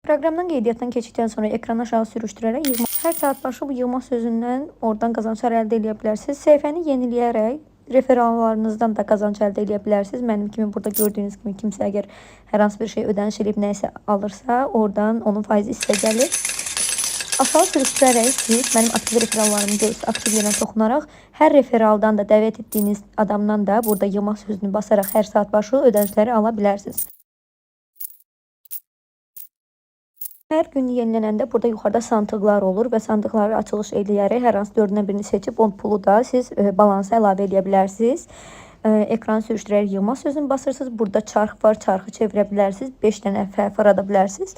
Proqramdan qeydiyyatdan keçdikdən sonra ekranı aşağı sürüşdürərək yığma, hər saat başı bu yığma sözündən oradan qazanclar əldə edə bilərsiniz. Səhifəni yeniləyərək referallarınızdan da qazanc əldə edə bilərsiniz. Mənim kimi burada gördüyünüz kimi kimsə əgər hər hansı bir şey ödəniş edib nəyisə alırsa, oradan onun faizi hissə gəlir. Aşağı sürüşdürərək siz mənim aktiv referallarımı görürsünüz. Aktiv yerinə toxunaraq hər referaldan da dəvət etdiyiniz adamdan da burada yığmaq sözünü basaraq hər saat başı ödənişləri ala bilərsiniz. Hər gün yenilənəndə burada yuxarıda sandıqlar olur və sandıqları açılış eləyərək hər hansı dördündən birini seçib o pulu da siz balansa əlavə eləyə bilərsiniz. Ekranı sürüşdürərək yığma sözünü basırsınız. Burada çarx var, çarxı çevirə bilərsiniz. 5 dənə fırlada bilərsiniz.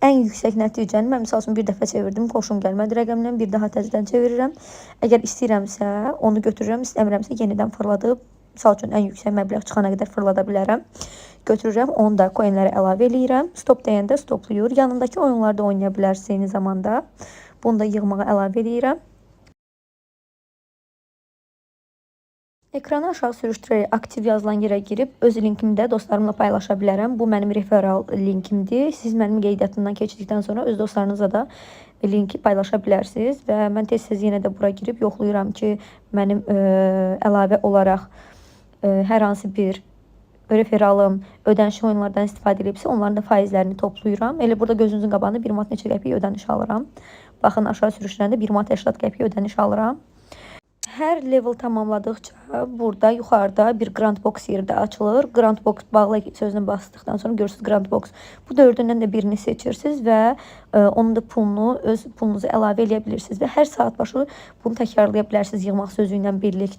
Ən yüksək nəticəni mən misal üçün bir dəfə çevirdim, xoşum gəlmədi rəqəmlə, bir daha təzədən çevirirəm. Əgər istəyirəmsə onu götürürəm, istəmirəmsə yenidən fırladıb, misal üçün ən yüksək məbləğ çıxana qədər fırlada bilərəm. Götürürəm, onu da coinlərə əlavə eləyirəm. Stop deyəndə stoplayır. Yanındakı oyunlarda oynaya bilərsiniz eyni zamanda. Bunu da yığmağa əlavə eləyirəm. Ekranı aşağı sürüşdürərək aktiv yazılan yerə girib öz linkimi də dostlarımla paylaşa bilərəm. Bu mənim referral linkimdir. Siz mənim qeydiyyatımdan keçdikdən sonra öz dostlarınızla da linki paylaşa bilərsiniz və mən tez-tez yenə də bura girib yoxlayıram ki, mənim əlavə olaraq hər hansı bir referalım ödənişli oyunlardan istifadə edibsə, onların da faizlərini toplayıram. Elə burada gözünüzün qabağında 1 manat neçə qəpik ödəniş alıram. Baxın, aşağı sürüşdürəndə 1 manat 80 qəpik ödəniş alıram. Hər level tamamladıqca burada yuxarıda bir Grand Box yeri də açılır. Grand Box bağlı sözünü basdıqdan sonra görürsünüz Grand Box. Bu dördündən də birini seçirsiniz və onun da pulunu öz pulunuza əlavə eləyə bilirsiniz və hər saat başı bunu təkrarlaya bilərsiniz yığmaq sözü ilə birlikdə.